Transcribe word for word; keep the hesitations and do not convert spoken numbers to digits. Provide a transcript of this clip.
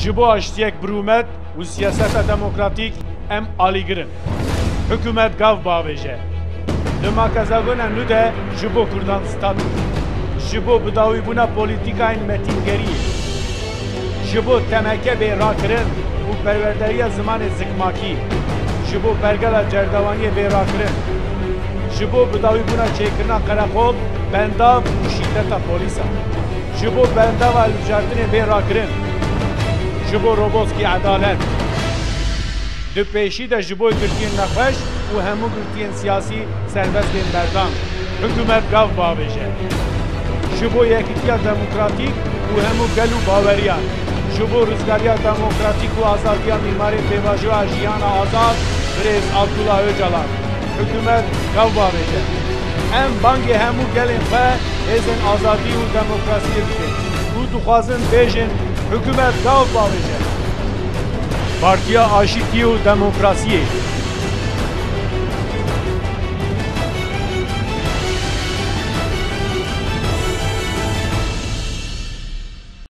Ji bo aştiyek bi rûmet û siyaseta demokratîk em alîgir in. Hikûmet gav bavêje. Di makezagona nû de ji bo Kurdan statû, ji bo bidawîbûna polîtîkayên metîngeriyê, ji bo T M K bê rakirin û perwerderiya zimanê zikmakî, ji bo pergala cerdewaniyê bê rakirin, ji bo bidawîbûna çêkirina qereqol, bendav û şîdeta polîsan, ji bo bendava hilbijartinê bê rakirin, ji bo Roboskî edalet. Di pêşî de ji bo girtiyên nexweş û hemû girtiyên siyasî serbest bên berdan. Hikûmet gav bavêje. Ji bo yekîtiya demokratîk û hemû gel û baweriyan. Ji bo rizgariya demokratîk û azadiya mîmarê pêvajoya jiyana azad, birêz Abdullah Ocalan. Hikûmet gav bavêje. Em bangê hemû gelên xwe hêzên azadî û demokrasiyê dikin û dixwazin bêjin, hikûmet gav bavêje. Partiya Aşîtiyê û Demokrasiyê,